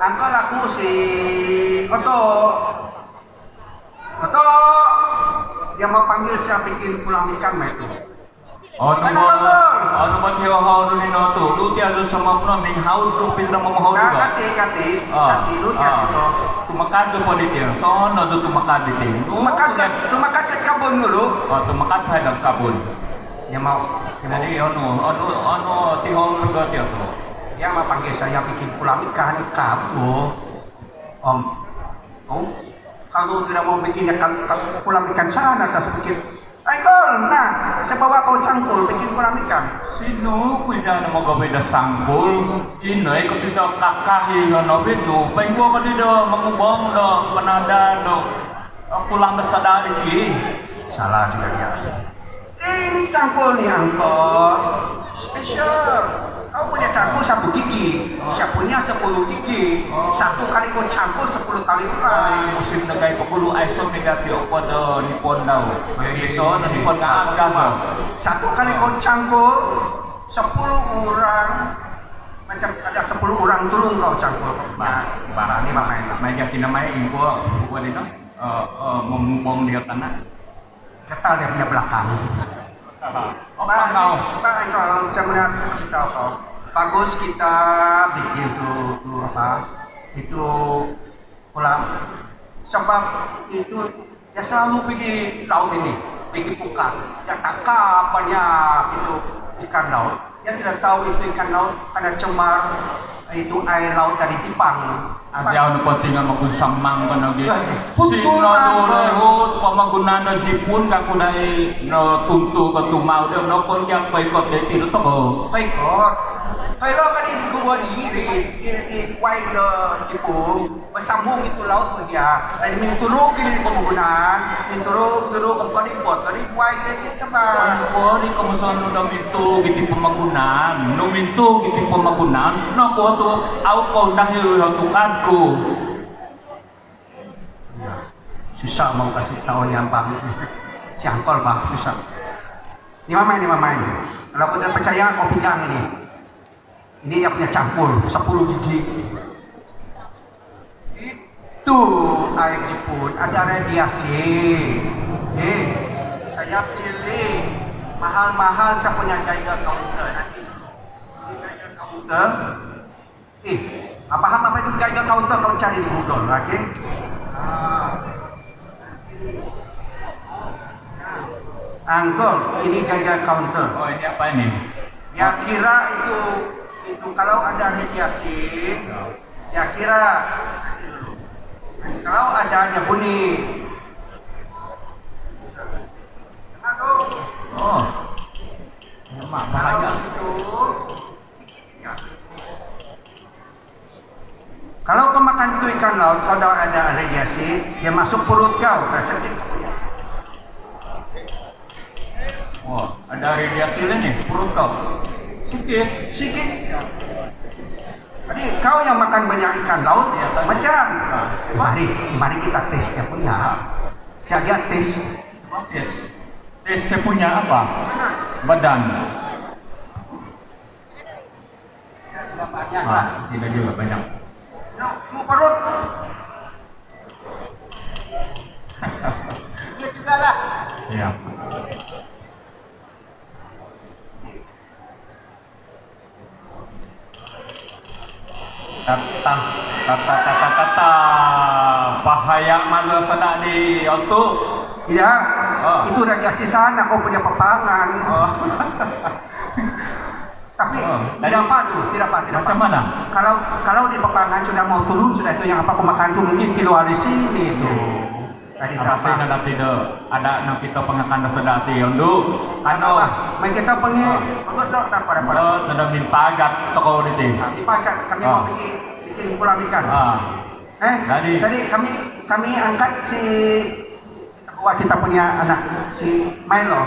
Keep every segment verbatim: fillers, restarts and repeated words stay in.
Uncle aku si Oto. Oto, dia mau panggil saya bikin pulam ikan mah itu. Anu mo, anu mo tiho hau nu ni no tu. Lu ti anu sama pula ming hau tu pi sudah mau hau juga. Kati, kati, kati lu ti anu tu. Tumakan tu po di ti. So no tu tumakan di ti. Tumakan ke, tumakan ke kabun dulu. Oh, tumakan pada kabun. Dia mau, dia mau. Jadi anu, anu, anu tiho juga ti tu. Dia mau panggil saya bikin pulam ikan kabu. Om, oh, kalau tidak mau bikin ikan, pulam ikan sana, tak sedikit. Aikol, nah, saya bawa kau cangkul bikin pulam ikan. Sinu ku sia nama gawe da sangkul. Ino iko bisa kakahi no binu. Painggo ka di do mangubang do panada do. Pulang da sadar iki. Salah juga dia. Eh, ini cangkul ni, Angkot. Special. Kau punya cangkul satu gigi, siapunya sepuluh gigi. Satu kali kau cangkul, sepuluh kali lipat. Ai, musim nagai pagulu, ai so mega ti opo do nipon dau. Ai, so no nipon ka angka so. Satu kali kau cangkul, sepuluh orang, macam ada sepuluh orang tulung kau cangkul. Ba, ba, ni ba main. Mai ga kina mai ingko, uwa ni no. Eh, eh, mangubang dia tanah. Gatal dia punya belakang. Apa kau? Pak, Pak, saya punya kasih tahu kau. Bagus kita bikin tu, tu apa, itu kolam. Sebab itu dia selalu pergi laut ini, pergi pukat. Dia tangkap banyak itu ikan laut. Dia tidak tahu itu ikan laut karena cemar itu air laut dari Jepang. Asia nu penting amakun samang kan lagi. Sino do lehut pamagunan no Jipun ka kudai no tuntu ka tumau dia no kon yang paikot dai tiru toko. Paikot. Paikot kan ini kubuan iri, iri, iri, wai do Jipun. Bersambung itu laut pun dia. Jadi minturu gini di pamagunan, minturu dulu ke kau di pot, kau di wai ke di sebab. Kau di kawasan nu dah mintu giti pamagunan, nu mintu giti pamagunan, no kau tu au kau dah hiu tu kadku. Ya. Susah mau kasih tahu ni abang. Si angkol bah, susah. Ni mamain, ni mamain. Kalau kau tidak percaya, kau pegang ni. Ini dia punya cangkul, sepuluh gigi. Itu air Jipun, ada radiasi. Eh, saya pilih mahal-mahal, saya punya Geiger Counter nanti. Ini Geiger Counter. Eh, apa, apa itu Geiger Counter? Kau cari di Google, okey? Ah. Uncle, ini Geiger Counter. Oh, ini apa ini? Ya, kira itu, itu kalau ada radiasi, ya kira, kalau ada dia bunyi. Dengar tu? Oh. Mak, kalau bahaya. Begitu, sikit saja. Kalau kau makan tu ikan laut, kau dah ada radiasi, dia masuk perut kau, dah sencing semuanya. Oh, ada radiasi lagi, perut kau. Sikit. Sikit. Jadi, kau yang makan banyak ikan laut, ya, macam. Mari, mari kita tes dia punya. Jaga tes. Tes. Tes dia punya apa? Badan. Tidak banyak lah. Ah, tidak juga banyak. Yuk, ibu perut. Sikit juga lah. Ya. Tata, tata, tata, tata. Bahaya masa sada di otu. Tidak. Oh. Itu radiasi sana, kau punya papangan. Oh. Tapi tidak apa tu, tidak apa, tidak apa. Macam mana? Kalau, kalau di papangan sudah mau turun, sudah itu yang apa kau makan tu mungkin keluar di sini tu. Tadi apa tak apa. Saya nak tidak ada nak kita pengakan rasa dati yang tu. Kano. Mai kita pergi. Oh. Bagus tu, tak apa, tak apa. Oh, tidak minta agak toko di ti. Ah, di pagat kami mau pergi bikin kolam ikan. Ah. Eh, tadi kami, kami angkat si Wah, kita punya anak si Milo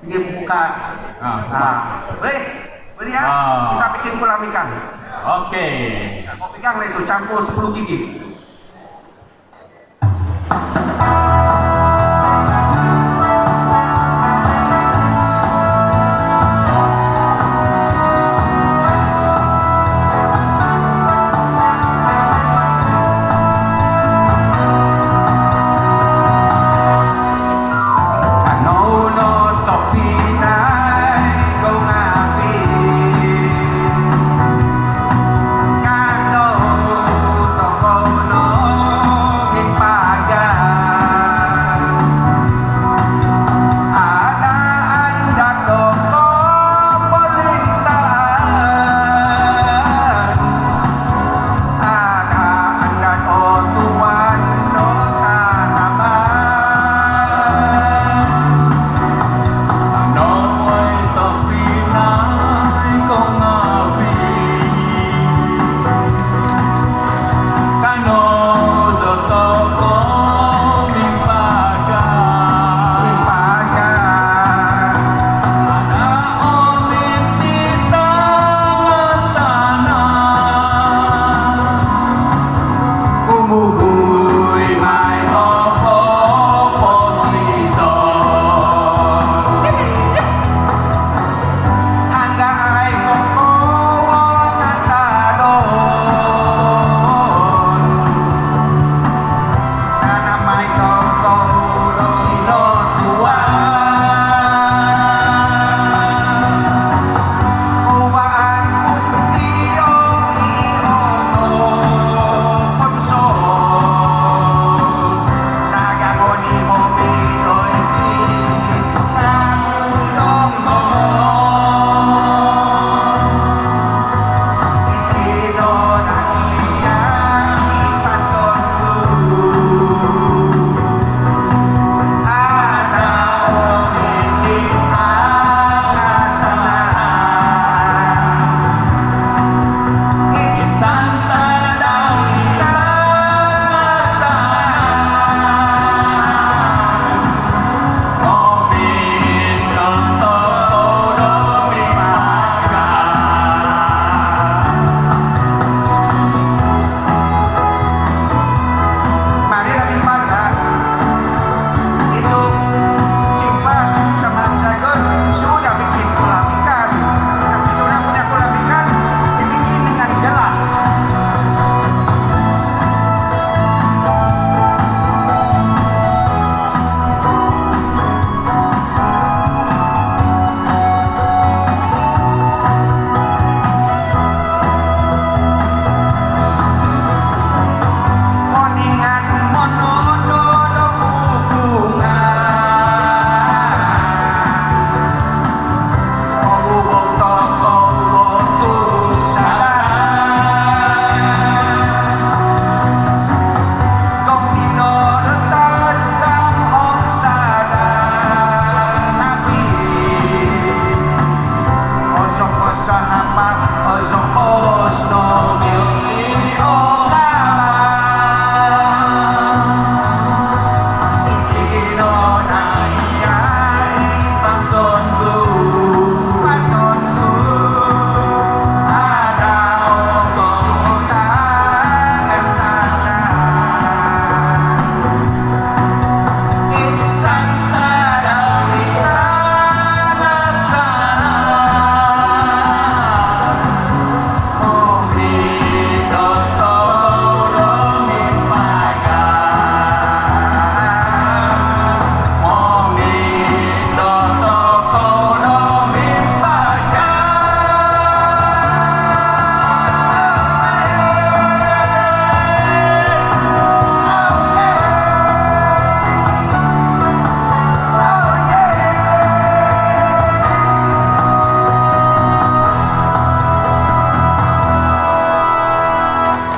pergi buka. Ah, buka. Ah, boleh? Boleh ya? Ah. Kita bikin kolam ikan. Okey. Kau pegang lah itu cangkul sepuluh gigi. Bugui mai opo posizon. Hangga ai koko o natadon. Tanamai tokou do minotuan. Kovaan putih o i ono ponsol. Naga moni momi doi i. Mari lebih pagar. Itu Cimpa sama Dragon sudah bikin kolam ikan. Tapi dia orang punya kolam ikan dibikin dengan gelas.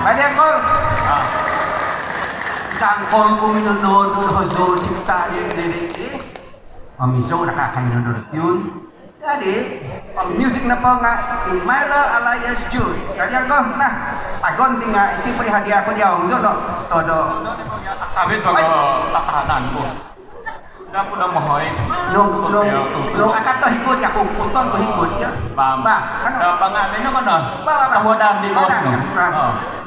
Balik, Kol. Sangkol ku minunod, hozo cipta di lirik ni. Om iso nakakai minunod tune. Jadi, om music napa nga Immanuel Elias Jude. Jadi aku nah, agon tinga iti peri hadiah aku dia ong zono. Todo. Kawit bago tatahanan ku. Dah aku dah mohoi. Nung, nung, nung akato hikut ya, ku puton ku hikut ya. Bang. Bang, anu. Dah bang, anu, anu. Bang, bang, bang. Tawadan di bos, anu. Bang. Oh.